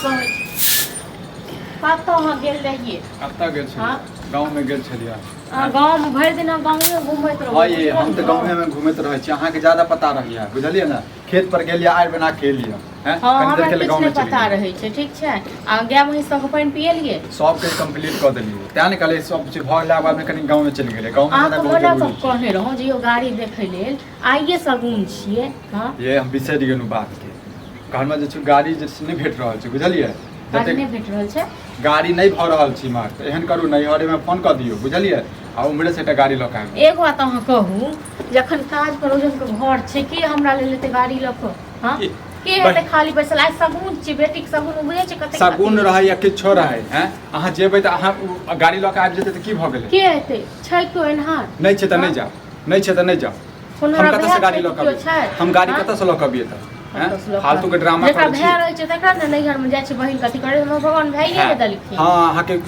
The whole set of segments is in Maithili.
कहै छी। कतऽ अहाँ गेल रहियै? कतऽ गेल छलियै? हाँ? गाँवमे गेल छलियै। अहाँ गाँवमे भरि दिन अहाँ गाँवे घुमैत रहू। हाँ ये हम तऽ गाँवेमे घुमैत रहै छी, अहाँके ज्यादा पता रहैया, बुझलियै ने? खेत पर गेलियै, आड़ि बना के एलियै हैं। हँ, कनी देर हमरा के लिए किछु गाँवमे नहि चलि पता गेलियै। रहै छै, ठीक छै? आ गाय महींस सबके पानि पियेलियै? सबके कम्प्लीट कऽ देलियै, तें ने कहलियै सब चीज भऽ गेलाके बादमे कनि गाँवमे चलि गेलियै। गाँवमे अहाँके जेनाइ बहुत मना जरूरी कऽ छै। कहने रहौं जे यौ गाड़ी देखै लेल आइए शगुन छियै। हँ, ये हम बिसरि गेलहुँ बातके। घरमे जे छै गाड़ी जे छै नहि भेट रहल छै, बुझलियै? गाड़ी जतेक नहि भेट रहल छै? गाड़ी नहि भऽ रहल छै इम्हर, तऽ एहन करू नैहरेमे फोन कऽ दियौ, बुझलियै? आ उम्हरेसँ एकटा गाड़ी लऽ कऽ आबि एगो बात अहाँ कहू, जखन काज परोजनके घर छै, के हमरा लेल एते गाड़ी लऽ कऽ? हँ, के हेतै खाली बैसल? आइ शगुन छै, बेटीके शगुन बुझै छै कतेक? शगुन रहै या किछो रहै, हैं, अहाँ जेबै तऽ अहाँ ओ गाड़ी लऽ कऽ आबि जेतै तऽ की भऽ गेलै? के हेतै? छै केओ एनहार? नहि छै तऽ नहि जाउ, नहि छै तऽ नहि जाउ। कोनो हम हमरा कतऽसँ भैया गाड़ी छै लऽ कऽ केओ अबियै? छै? हम गाड़ी हँ? कतऽसँ लऽ कऽ अबियै तऽ? हैं? कतऽसँ लऽ कऽ फालतू के ड्रामा जेकरा करै छी। भैया रहै छै तकरा ने नैहरमे जाइ छै बहिन कथी करै, हमर भगवान भैये ने देलखिन। हँ, अहाँके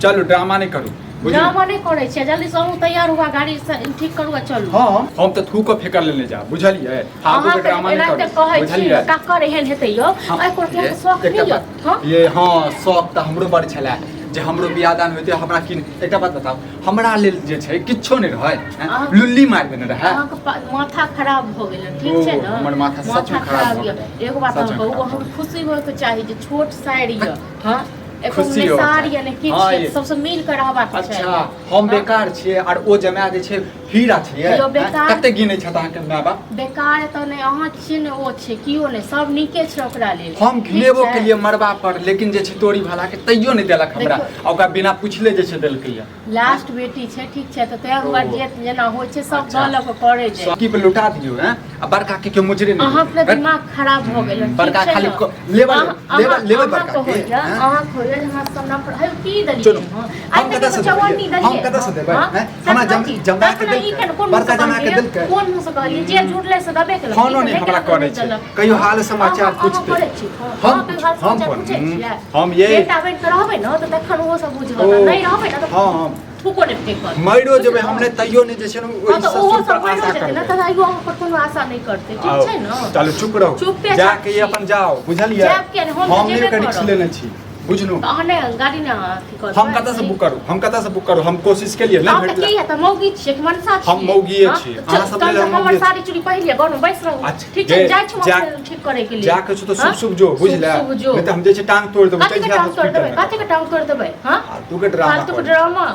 चलू, ड्रामा नहि करू, बुझलियै? ड्रामा नहि करै छियै, जल्दी से अहूँ तैयार हुआ, गाड़ी से ठीक करू आ चलू। हम तऽ थूक फेकल लेने जायब, बुझलियै? फालतू के अहाँके ड्रामा नहि एनाहिते करू, कहै छी। बुझलियै? ककर एहन हेतै यौ? एहि पर ये, शौक एकटा नहि यऽ? बात- हँ ये हँ, शौक तऽ हमरो बड़ छलै जे हमरो बियाह दान होइते हमरा की। एकटा बात बताउ, हमरा लेल जे छै किछो नहि रहै, हैं? लुल्ली मारि देने रहै। अहाँके माथा खराब भऽ गेल, ठीक छै ओ, ने? हमर माथा सचमे खराब भऽ यऽ। गेल। एगो बात सचमे अहाँ कहू, खराब भऽ अहाँके खुशी होइके चाही जे छोट साइर यऽ। हँ, एको खुशी ने होयके सार चाही। यऽ ने किछु हँ, यऽ, ये। सबसँ मिल कऽ रहबाक चाही। अच्छा, हम बेकार छियै आर ओ जमा जे छै हीरा छियै। यौ, हैं? कते गिनै छथि अहाँके माय बाप? बेकार तऽ नहि अहाँ छियै ने ओ छै, केओ नहि, सब नीके छै ओकरा लेल। हम ठीक घिनेबो छै? केलियै मरबा पर, लेकिन जे छै तोरी भला के तैयो नहि देलक हमरा। देखियौ। आ ओकरा बिना पुछले जे छै देलकै या। लास्ट बेटी छै, ठीक छै? तऽ तैं दुआरे ओ। जे जेना होइ छै सब अच्छा। लऽ कऽ करै छै। की पर लुटा दियौ, हैं? आ बड़का के केओ मुजरे नहि अहाँ अपना देतै। दिमाग खराब भऽ गेल हन, ठीक बड़का छै खाली ने? लेबर- लेबर- लेबर अहाँ बड़का के, कहैया, हैं? अहाँ कहैया जे हमरा सामना पर हे की देलियै चलू, हँ? हम आइ तक कतऽ से एगो देबै? चवन्नी हम देलियै कतऽ से देबै, हँ? हैं? हमरा सच बात जमा के तखन ई देलकै, केना कोन बड़का मुँह से जमा के कहलियै? देलकै। कोन मुँह से कहलियै? जे जुड़लै से देबे केलक, फोनो ई तऽ नहि नहि हमरा केलक, करै नहि छै। देलक। कहियो हाल समाचार अहाँ पूछतै। करै छी फोन? हम अहाँ कहियो हाल हम समाचार फोन पूछै छियै? हम ये बेटा बनि कऽ रहबै ने तऽ तखन ओहो सब बुझत, ओ, नहि रहबै ने तऽ हँ हँ थूको नहि फेकत। मरियो जेबै हम नहि तैयो नहि जे छै ने हँ ओहि तऽ ओहो ससुर सब पर मरियो आशा जेतै ने करबै। तऽ आइयो अहाँ पर कोनो आशा नहि करतै, ठीक छै ने? चलू, चुप रहू। चुपे जाके छी। अपन जाओ, बुझलियै? जायब किया नहि? हम तऽ हम नहि जेबे ओकर रिक्स करब। लेने छी, बुझलू? तऽ अहाँ नहि गाड़ी नहि अथी करबै? हम कतऽ से बुक करू? हम कतऽ से बुक करू? हम कोशिश केलियै, नहि अहाँ तऽ भेटलै। की है तऽ मौगी छियै कि मनसा छियै? हम मौगिए हँ? छियै। तऽ अहाँ सब तहन लेल तऽ हम हमर मौगिए साड़ी चूड़ी पहिर लिअ, घरमे बैस रहू। अच्छा, ठीक छै, गे, जाइ छी हम अपने ठीक करे के लिए। जाके छौ तऽ हँ? शुभ शुभ जो, बुझले? शुभ शुभ जो। नहि तऽ हम जे छै टांग तोड़ि देबौ। कथी चलि के जा टांग तोड़ि हॉस्पिटल देबै? मे। कथी के टांग तोड़ि देबै? हँ, फालतू के ड्रामा फालतू के करै। ड्रामा।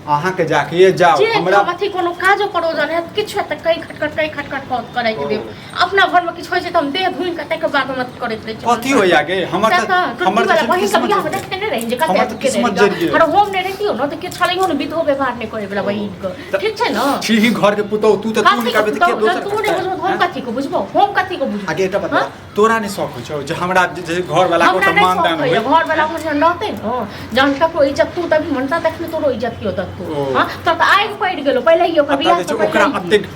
अहाँके जाके ये जाओ। जे हमरा हम अथी कोनो काजो परोजन हैत, किछु हैत तऽ कई खटखट कई खटखट कऽ करैके ओ। देब। अपना घरमे किछु होइ छै तऽ हम देह धुनि कऽ तकर बाद हम अथी करैत रहै छी। कथी होइया गे? हमर सएह तऽ तऽ हमर टुटकी वाला तऽ बहिन के किस्मत बियाह मे जरि देखने नहि रही जे कते हमर तऽ अथी केने किस्मत रही। जरि गेल। अरे हम नहि रहितियौ ने तऽ केओ छलैयो ने विधो व्यवहार नहि करै वला बहिन के, ठीक छै ने? छी ही घर के पुतोहु तू, तऽ तू कथी नहि के करबै तऽ के पुतोहु? दोसर जब तू नहि करतै? बुझबो तऽ हम कथी के बुझबो? हम कथी के बुझबो? आगे एकटा बता, हँ? तोरा नहि शौक होइ छौ जे हमरा जे घर वाला के हमरा ओतऽ नहि मान शौक दान होइए होइ? घर वाला जहन रहतै ने, जहन ककरो इज्जत तू तभी मनता तखने तोरो इज्जत केओ देतौ। ओ। हँ, तोरा तऽ आगि पड़ि गेलो पहिले ही ओकर पता बियाह जे से छै ओकरा पहिले ही। अतेक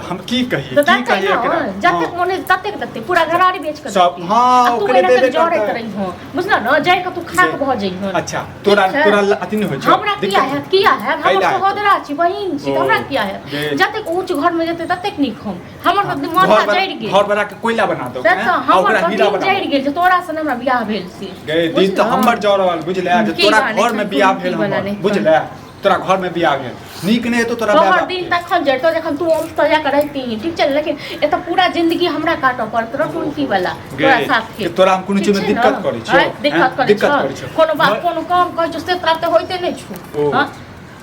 हम की कहियै, तऽ की देतै कहियै ने एकरा? जतेक हँ। मोन होइ ततेक देतै, पूरा घरारी बेच कऽ सब देतै। हँ, आ तू ओकरे एना देबे कऽ जरैत करतै। रहिहँ, बुझल ने? जरि कऽ तू खाक जे- भऽ जइहँ। अच्छा, ठीक तोरा छै? तोरा अथी नहि होइ छौ? हमरा किया दिक्कत? हैत? किया हैत? हमर कैला हेतौ? सहोदरा छी, बहिन छी, तऽ ओ, हमरा किया हैत? गे। जतेक ऊँच घरमे जेतै ततेक नीक। हम हमर तऽ माथा घर जरि गेल। घर बना के कोयला बना दो से हैं? तऽ आ हमर ओकरा तऽ हीरा दिन बना जरि दो। गेल जे तोरा से हमरा बियाह भेल से। गे दिन तऽ बुझलह? हमर जरल, बुझले? जे की तोरा बात घर में छै, बियाह की भेल वाला हमर, नहि। बुझले? तोरा घर में बियाह भेल, नीक नहि हेतौ तोरा माय तोहर बाप दिन के। तखन जरितौ जखन तू ओतऽ जा कऽ रहितीही, ठीक छै ने? लेकिन एतऽ पूरा जिंदगी हमरा काटऽ पड़त रौ टुनकी वाला गे, तोरा साथे। कि तोरा हम कोनो ठीक चीजमे छै ने? दिक्कत करै छियौ? आँय, दिक्कत हैं? करै दिक्कत छौ? करै छियौ? कोनो बात कोनो काम कहै छौ से तोरा तऽ होइते नहि छौ। ओ। हँ,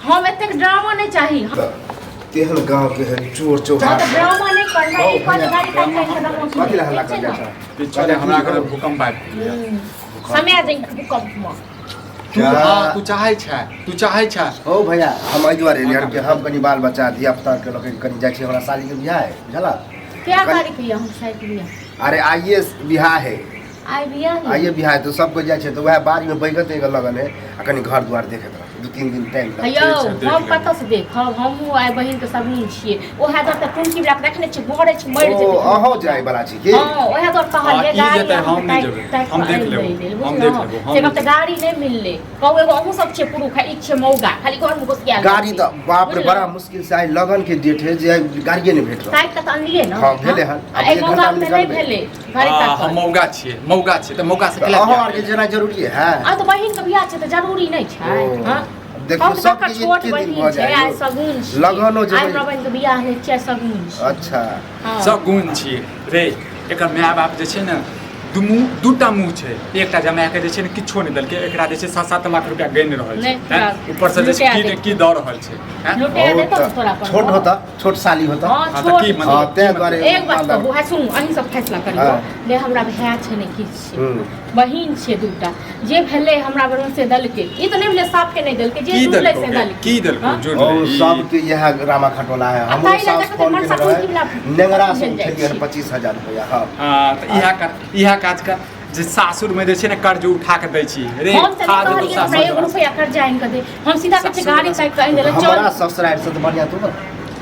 हम एतेक ड्रामा नहि चाही। तेहन गाँव के है चोर चौहार। हँ तऽ ड्रामा नहि करना, हौ, एक बार गाड़ी काटि काटि कऽ देबो। कथी लए हल्ला ठीक छै कर जाइ ने? छौ? किछो नहि, हमरा घर भूकंप आबि गेलै। समय जाइ भूकंपमे। तू हँ, तू चाहै छै, तू चाहै छै। हौ भैया, हम एहि दुआरे एलियै हन कि हम कनि बाल बच्चा धिया पुता के लऽ के कनि जाइ छी, हमरा साली के बियाह है, बुझला? क्या तारीख यऽ हम साइड बियाह? अरे आइए बियाह है। आइ बियाह? आइए बियाह है तऽ सब कोइ जाइ छै, तऽ वएह बाड़ी में बैगन तैगन लगल है आ कनि घर दुआर देखैत रहतै, 2-3 दिन टाइम लगतै। यौ ठीक छै, देख हम लेबै। कतऽ से देखब? हमहूँ आइ बहिन के सगुन छियै, ओएह दर तऽ टुनकी वला के देखने छियै, मरे छै, मरि ओ जेतै। अहूँ जाय वाला छी की? हँ, ओएह दर कहलियै। ई गाड़ी जेतै, अहाँ हम नहि ताकि जेबै। ताकि हम कऽ देख आनि लेबै, दै लेल, हम देख बुझलहुँ? लेबै, हम से नहि तऽ गाड़ी नहि मिललै। कहू, एगो अहूँ सब छियै पुरुष आ ई छियै मौगा, खाली घरमे घुसियाल गाड़ी रहतै। तऽ बाप रे, बुझलहुँ? बड़ा मुश्किल से आइ लगन के डेट है जे आइ गाड़िए नहि भेट रहल। ताकि कऽ तऽ अनलियै ने? हँ, भेलै हन। आ आब एहि एक मौगा घंटामे तऽ नहि निकलबै। भेलै गाड़ी हम ताकल। मौगा छियै, मौगा छियै तऽ मौगा से तऽ केला अहाँ बियाह आरके भेल? जेना जरूरी है? आ तऽ बहिन के बियाह छै तऽ जरूरी नहि छै? ओ, हँ, देखियौ, हम तऽ सबके ककर छोट एके दिन बहिन भऽ छै, जाइ आइ यौ। सगुन छियै। लगनो जे आइ होइ- हमरा बहिन के बियाह नहि छियै, आइ सगुन छियै। अच्छा। हँ। सगुन छियै रे। एकर माय बाप जे छै ने, दू मुँह, दूटा मुँह छै। एकटा जमायके जे छै ने किछो नहि देलकै, एकरा जे छै 7-7 लाख रुपया गनि रहल छै। नहि, हैं? ऊपर से जे छै लुटा की देत। ने की दऽ रहल छै, हैं? लुटा बहुत देतौ ने तोरा पर। छोट होता, छोट साली होता। हँ, हँ, तऽ छोट की छै। मतलब? हँ, ताहि दुआरे। एक बात कहू है, सुनू, अहीं सब फैसला करियौ। ने हमरा भाय छै ने किछु छै, बहिन छै दूटा। जे भेलै हमरा बहिन से देलकै, ई तऽ नहि भेलै साफके नहि देलकै, जे की जुड़लै देलकौ से गे? देलकै। की देलकौ? हँ? जुड़लै ओ ई? सबके इएह रामा खटोला है। आ हमरो ताहि लए सास देखतै फोन मनसा केने कुर्की वला रहै, नेंगरा से भेल जाइ उठेलियै छै। 25,000 रुपैआ। हँ। हँ, तऽ इएह कर, इएह काज कर जे सासुरमे जे छै ने कर्ज उठा के दै छी रे। हम तऽ खा नहि देतौ कहलियै हमरा सासुर। एगो रुपैआ कर्जा आनि कऽ दे। हम सीधा कहै छियै, सासुर गाड़ी ताकि कऽ आनि देलक, चल। हमरा ससुरारि से तऽ बढ़िआँ तू बन।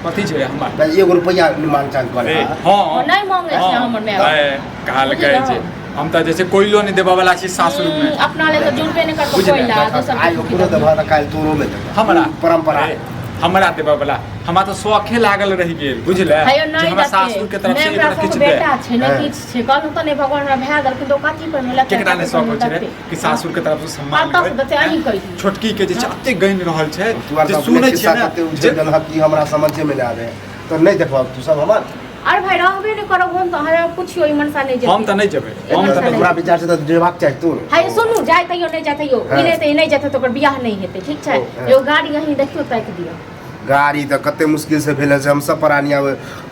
कथी छै हमर? तऽ एगो रुपैआ मांग चांग रे करे। हँ। नहि मांगै छै हमर माय बाप। ए, कहलकै बुझलहुँ? जे हम तऽ जे छै कोयलो नहि देबऽ वाला छी सासुरमे। अपना ले तऽ जुड़बे नहि करतौ बुझलियै? कोयला, दोसर आइ के ओकरो देबह तऽ काल्हि तोरो मे देबह। हमरा परम्परा। रे, हमरा देबऽ वाला, हमरा तऽ शौखे लागल रहि गेल, बुझले, हेयो जे नहि हमरा देतै। सासुर के तरफ नहि से हमरा एक सबके किछु दे। बेटा छै, नहि हँ। किछु छै। कहलहुँ तऽ नहि, भगवान हमरा भए देलखिन तऽ ओ कथी पर मिलत? केकरा नहि शौक होइ छै रे कि सासुर के तरफ से सम्मान कतऽ से मिलै? देतै, अहीं कहियौ। छोटकी के जे छै एते गनि रहल छै तू आर जे तऽ अपने सुनै खिस्सा छियै ने कते उझेल जे देलहक कि हमरा समझे मे नहि आबे। तऽ नहि देखबह तू सब हमर? अरे भाई, रहबे नहि करब हम तऽ। हमरा पुछियो, ई मनसा नहि जेतै। हम तऽ नहि जेबै, हम मनसा तऽ नहि। हमरा विचार से तऽ जेबाक चाही तोर। हाय सुनू, जाय तैयो नहि जाय तैयो, ई हँ। नहि तऽ ई नहि जेतै तऽ ओकर बियाह नहि हेतै, ठीक छै? ओ, हँ। एगो गाड़ी अहीं देखियौ, ताकि दियौ। गाड़ी तऽ कते मुश्किल से भेल से हम सब प्राणी आब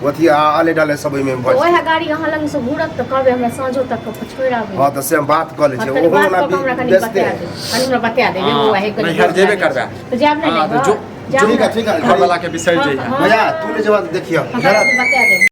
अथी आले डाले सब ओहिमे तऽ भऽ ओएह गाड़ी अहाँ लग से घूरत तऽ कहबै हमरा साँझो तक के छोड़ि आबै। हँ, तऽ से हम बात कऽ लै हँ, छियै। कनि ओहो बात ओना कऽ कऽ हमरा कनि बेचते। बता दे, कनि हमरा बता दे। हँ, एगो आहे कनि नैहर गोर जेबे लागै करबै। छै। तऽ जायब ने हँ, तऽ नैहर? जो- जायब ठीक ने? है, ठीक है। घरवाला के बिसरि हँ, जइहे। हँ। भैया, तू नहि जेबा तऽ देखियौ। हमरा कनि बता देब।